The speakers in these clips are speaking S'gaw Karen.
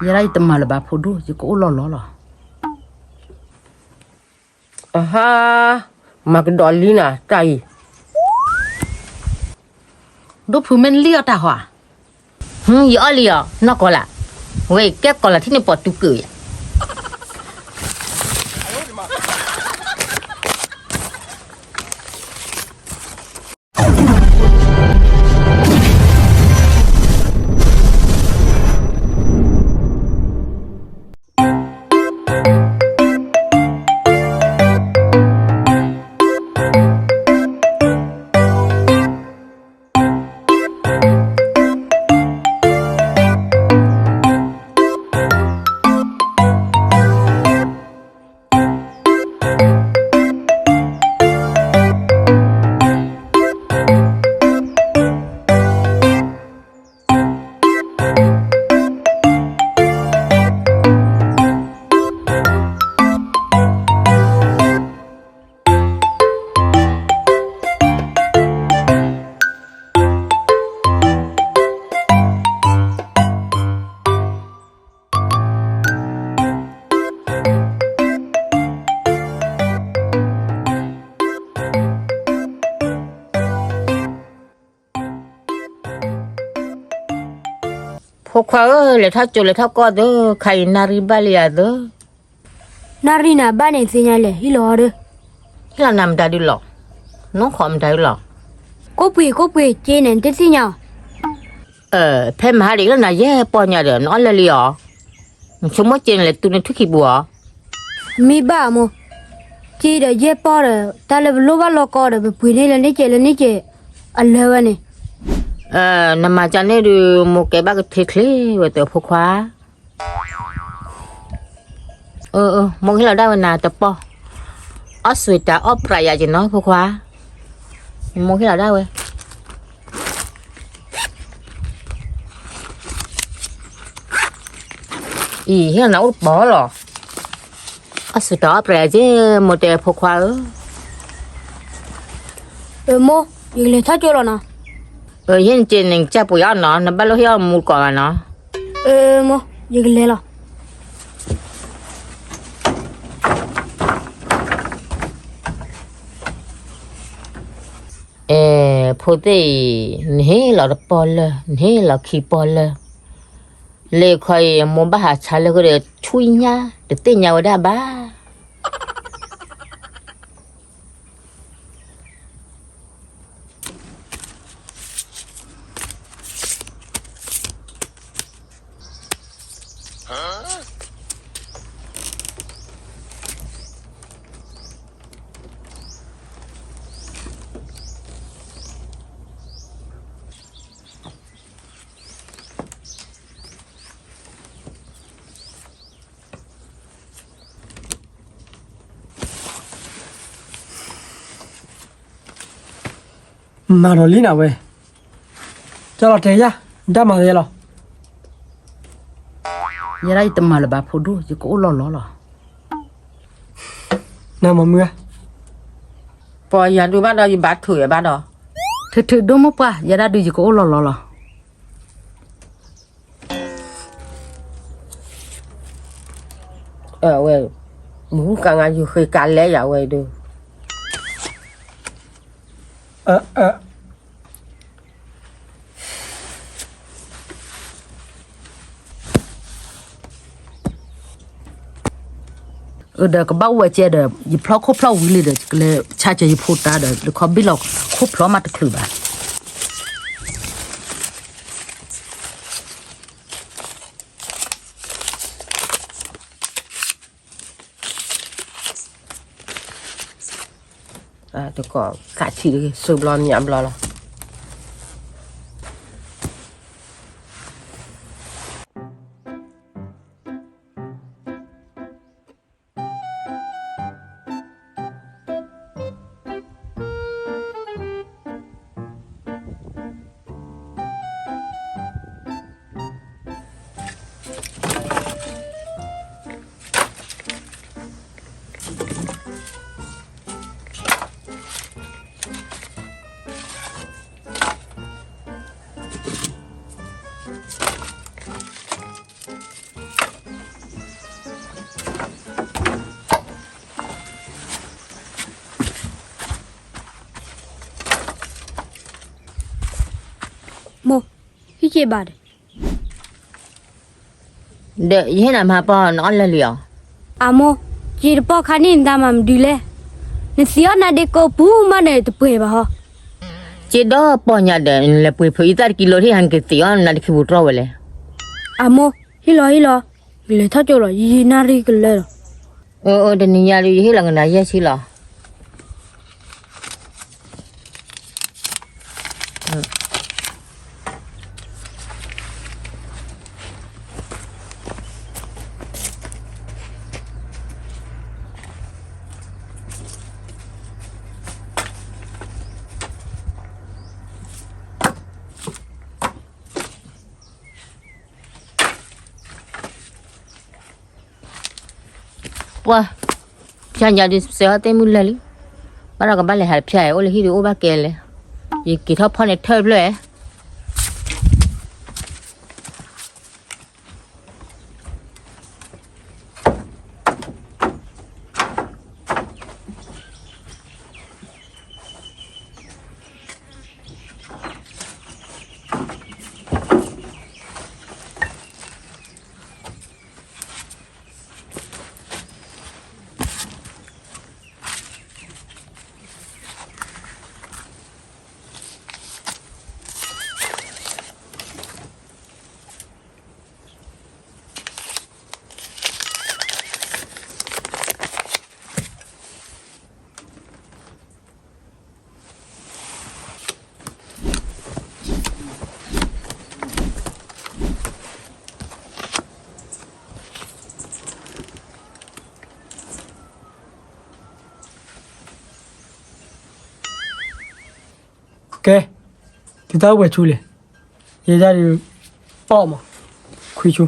ယဲဒၣ်ယတမၤလၢၤဘၣ်ဖိဒိၣ် ယကအိၣ်လီၤလီၤလီၤ. အဟါ, မၤကဒီးလံနၤ တၢ်အံၤ. ဒိၣ်ဖုမ့ၢ်နလံၣ်အီၣ်တၢ်ဟီဧါ. ဟူ, ယအီၣ်လံအီၤ နီၢ်ကီၢ်လၢ်, ဝဲအံၤကဲကီၢ်လၢ်ထံၣ်န့ၣ်ပိာ်တူကၢၢ်ယၤ. ဖိခွါဧၢ, လဲၤထီၣ်ကၠိ လဲၤထီၣ်ကီၢ်သၢ, ခါအံၤနၣ်ရံၣ်ဘၣ်လံယၤသၢ. နၣ်ရံၣ်နၤဘၣ်န့ၣ်သ့ၣ်ညါလဲၣ်, ဟံၣ်လီၤဟီဒီး. ဟံၣ်လီၤနၤမတၤဒုလီၤ, နီၢ်ခီမတၤဒုလီၤ. ကိၣ်ပှ့ၤ ကိၣ်ပှ့ၤ က့န့ၣ် နတသ့ၣ်ညါအီၤ. ဖဲမဟါဒံးလၢနၤယဲၢ်ပီၢ်ညါဒီး နအီၣ်လၢာ်လံအီၤ, နဆိကမိၣ်က့န့ၣ်လဲၤတူၢ်နထုၣ်ခံပူၤအီၤ. မ့ၢ်ဘၣ်အမိၢ်, က့ဒီးယဲၢ်ပီၢ်ဒီး တၢ်လၢပလိၣ်ဘၣ်လီၢ်ကီဒီး ပပှ့ၤန့ၢ်လၢန့ၢ်ကဲးလၢန့ၢ်ကဲး အလၢာ်ဝဲန့ၣ်. နမၤကန့ၣ်ဒုး မိၢ်ကဲဘၣ်ကထ့ချ့ဝဲသၢဖိခွါ. မိၢ်ဟ့ၣ်လီၤဒၣ်ဝဲနၤတပီၢ်, အီၣ်စူးတၢ်အီၣ်ပြးယၤက့ၤနီၤဖိခွါ, မိၢ်ဟ့ၣ်လီၤဒၣ်ဝဲ. အံၤ ဟ့ၣ်လီၤနၤအိၣ်တပီၢ်လီၤ, အီၣ်စူးတၢ်အီၣ်ပြးယၤက့ၤ မိၢ်တဲဖိခွါဧၢ. မိၢ်, ယကလဲၤထီၣ်ကၠိလီၤနီၤ. ယဟ့ၣ်နက့ၤန့ၣ် ကစၢ်ပှ့ၤအီၣ်နီၤ, နဘၣ်လိၣ်ဟ့ၣ်အီၣ်မူတကိးဘၣ်နီၤ. မိၢ်, ယကလဲၤလီၤ. အဲ, ဖိသ့ၣ်အံၤ, နဟ့ၣ်လီၤတပီၢ်လၢာ်, နဟ့ၣ်လီၤခံပီၢ်လၢာ်, လၢခီအံၤ မိၢ်ဘၣ်ဟးဆါလၢဃိဒီး ဆူညါ တသ့ၣ်ညါဝဲဒၣ်ဘၣ်. မၤဒီးလံနၤဝဲ, ကၢ်လီၤတဲာ်ယၤ, တၢ်မၤသးယဲလီၤ. ယဲဒၣ်ယတမၤလၢၤဘၣ်ဖိဒိၣ် ယကအိၣ်လီၤလီၤလီၤ. နမၤမုၢ်ဧါ, ပှၤယၤဒုးဘၣ်ဒီး ယဘၣ်ထုးယဘၣ်ဒီး, ထုးထုးဒိၣ်မိၢ်ပှၢ် ယဲဒၣ်ဒုးယကအိၣ်လီၤလီၤလီၤ. အဝဲ, မူကါငါယုၤဃ့ကါလဲယဝဲဒုး, ဒီးကဘၣ်ဝဲကဲဒီး ယဖျီခိၣ်ဖျီဝံၤလံဒီး ကလဲၤဆါကဲယဖိတၢ်ဒီး လၢခီဘံၣ်လီၤခိၣ်ဖျီမးတချုးဘၣ်. တကိးခးထံၣ်တဂ့ၤ စၢဘျီညၣ်ဘျီလီၤ. မိၢ်, ဟံးက့ၤဘၣ်ဒီး, ဒီးယဟ့ၣ်နၤမၤပီၢ်နအီၣ်လၢာ်လံဧါ. အမိၢ်, က့ၤတပီၢ်ခါန့ၣ်နတၢ်မၤမနုၤလဲၣ်. နသံအီၣ်နၤဒ့ကိးပူၤမးန့ၣ်တပှဲၤဘၣ်ဟီ. က့ၤဒီးပီၢ်ညါဒီး နလဲၤပှ့ၤဖုးအံသၣ်တကံလိထံၣ်ဟဲ နကသံအီၣ်နၤတခံပူၤတြီဝဲလဲၣ်. အမိၢ်, ဟံၣ်လီၤဟံၣ်လီၤ, ကလဲၤထီၣ်ကၠိလီၤ, ယံာ်နၣ်ရံၣ်ကလၢာ်လီၤ. အၢ အၢ တနံၤညါဒီး ယဟ့ၣ်လီၤကနၤယဲၢ်ဆံလီၤ. ပှၤ, ဖၠၣ်ညါဒုးစဲးအီၣ်တ့ၢ်မုၢ်လၢာ်လံ, ဘၣ်ဒီးကဘၣ်လဲၤဟးတဖၠၣ် အိၣ်လၢဟံၣ်ဒုးအိၣ်ဘၣ်ကဲလဲၣ်, ယက့ၤထီၣ်ဖီၣ်န့ၣ်ထၢၣ်ဖျၢၣ်. ကဲ, တုၤတၢ်အိၣ်ပှဲၤဆူလဲၣ်, ယဲဒၣ်ဒီး, အီၣ်မး, ခွံဆူ.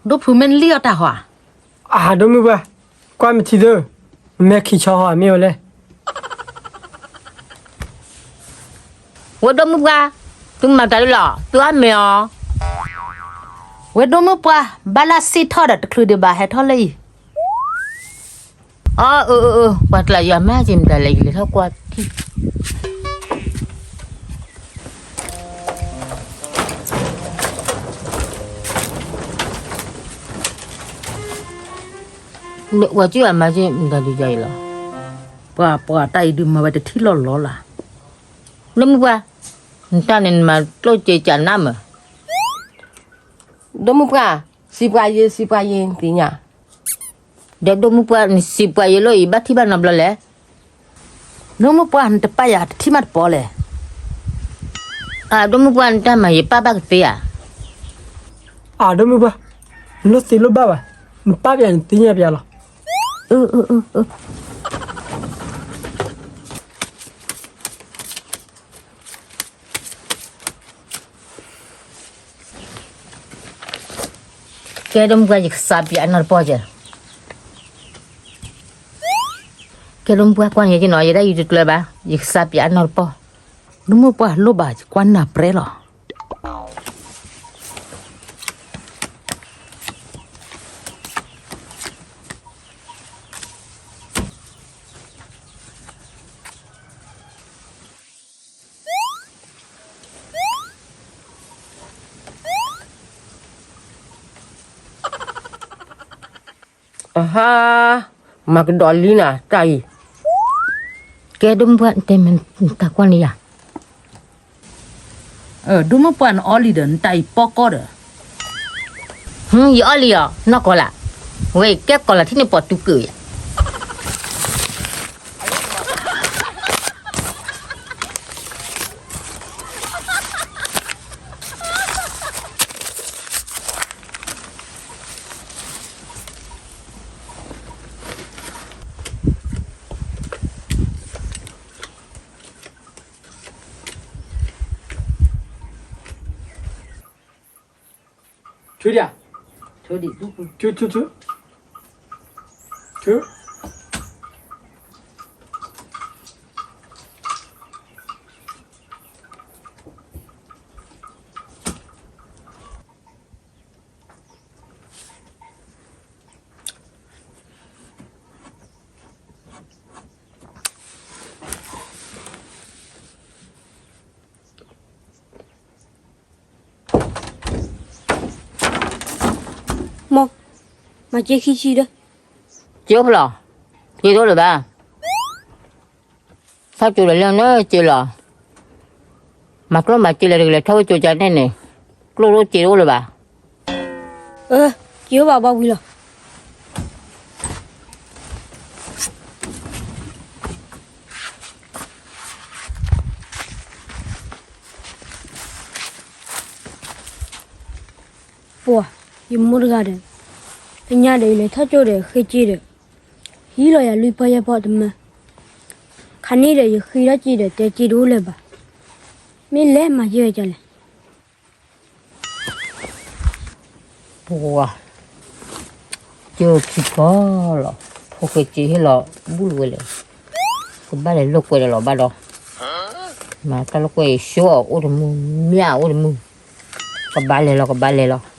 ဒိၣ်ဖုမ့ၢ်နလံၣ်အီၣ်တၢ်ဟီဧါ. အၢ ဒိၣ်မုၢ်ပှၢ်, ကွၢ်မ့ၢ်ထံသၢ, မ့ၢ်ခံဆီဟီဧါ မ့ၢ်ဝဲလဲၣ်. ဝဲဒိၣ်မုၢ်ပှၢ်, သုမၤတၢ်ဒ်လဲၣ်, သုအီၣ်မ့ၤအီၤ. ဝဲဒိၣ်မုၢ်ပှၢ်, ဘၣ်လၢစ့ၣ်ထီၣ်ဒီးတချုးဒံးဘၣ်ဟဲထီၣ်လၢအံၤ. အၢ အၢ အၢ ပှၤကျးယွၤမၤက့ၤမတၤလဲၣ် ယလဲၤထီၣ်ကွၢ်ထံၣ်. ပှၤကၠီအမၤက့ၤမတၤဒုးယၤအံၤလီၤ. ပှၤ ပှၤတၢ်အံၤဒုးမၤဝဲတထံၣ်လီၤလီၤလၢ်. ဒိၣ်မုၢ်ပှၢ်, နတၢ်န့ၣ်နမၤကျိၣ်စ့ကနၣ်မး. ဒိၣ်မုၢ်ပှၢ်, စံးပှၤယ့, စံးပှၤယ့, နသ့ၣ်ညါ. ဒီးဒိၣ်မုၢ်ပှၢ်, နစံးပှၤယ့လီၤအံၤ ဘၣ်ထံၣ်ဘၣ်နီတဘျီလဲၣ်. ဒိၣ်မုၢ်ပှၢ်, နတပာ်ယၤတထံၣ်မးတပီၤလဲၣ်. အၢ ဒိၣ်မုၢ်ပှၢ်, နတၢ်မၤယပာ်ဘၣ်ကသ့ဧါ. အၢ ဒိၣ်မုၢ်ပှၢ်, နလိၣ်သ့လိၣ်ဘၣ်ဘၣ်, နပာ်ပယၤနသ့ၣ်ညါပယၤလီၤ. ကဲဒိၣ်မုၢ်ပှၢ်, ယကစးပယၤအနီၢ်တပီၢ်ကဲ. ကဲဒိၣ်မုၢ်ပှၢ်, ကွၢ်န့ၣ်ယက့နီၤ, ယဲဒၣ်ယတကျၢၤဘၣ်, ယကစးပယၤအနီၢ်တပီၢ်. ဒိၣ်မုၢ်ပှၢ်လိၣ်ဘၣ်, ယကွၢ်နၢ်ပြဲလီၤ. အဟါ, မၤကဒီးလံနၤတၢ်အံၤ. ကဲဒိၣ်မုၢ်ပှၢ်, နတဲမ့ၢ်နတၢ်ကွၢ်န့ၣ်ယၤ. ဒိၣ်မုၢ်ပှၢ်, နအီၣ်လံဒီး နတၢ်အံၤပီၢ်ကီၢ်ဒီး. ယအီၣ်လံအီၤ, နီၢ်ကီၢ်လၢ်, ဝဲအံၤကဲကီၢ်လၢ်ထံၣ်န့ၣ်ပှၤတူၢ်ကုာ်ယၤ. ထုဒံး, ထု, ထု, ထု, ထု, ထု. မၤစ့ခံဆံဒီး, စ့အိၣ်ဖဲလဲၣ်, စ့တအိၣ်လၢၤဘၣ်. ထီၣ်ကၠိဒီးလဲၤနၢစ့လီၤ. မၤကျိၣ်မၤစ့လၢတကလဲၤထီၣ်ဝဲကၠိကန့ၣ်န့ၣ်, ကျိၣ်တအိၣ်စ့တအိၣ်လၢၤဘၣ်. အၢ, စ့အိၣ်ဘၣ်ဘၣ်ဝံၤလီၤ. ပှၤ, ယမိၢ်တဂၤဒီး, တညါဒီးယလဲၤထီၣ်ကၠိဒီးဃ့စ့ဒီး, ဟံးလီၤယၤလွံၢ်ဖီယဲၢ်ဖီတမၢ, ခါန့ၣ်ဒီးယဃ့ထီၣ်စ့ဒီး တဲစ့တအိၣ်လၢၤဘၣ်. မ့ၢ်လဲၤမၤယဲၢ်ဝဲဒ်လဲၣ်. ပှၤ, စ့ခံဖီလီၤ, ဖိဃ့စ့ဟ့ၣ်လီၤဘူၣ်ဝဲလဲၣ်. ကဘၣ်လဲၤလိာ်ကွဲဒီးလီၤဘၣ်ဒီး, မၤတၢ်လိာ်ကွဲအံၤ ဆိအီၤအိၣ်တမုၢ်, မၠၣ်အအိၣ်တမုၢ်, ကဘၣ်လဲၤလီၤ ကဘၣ်လဲၤလီၤ.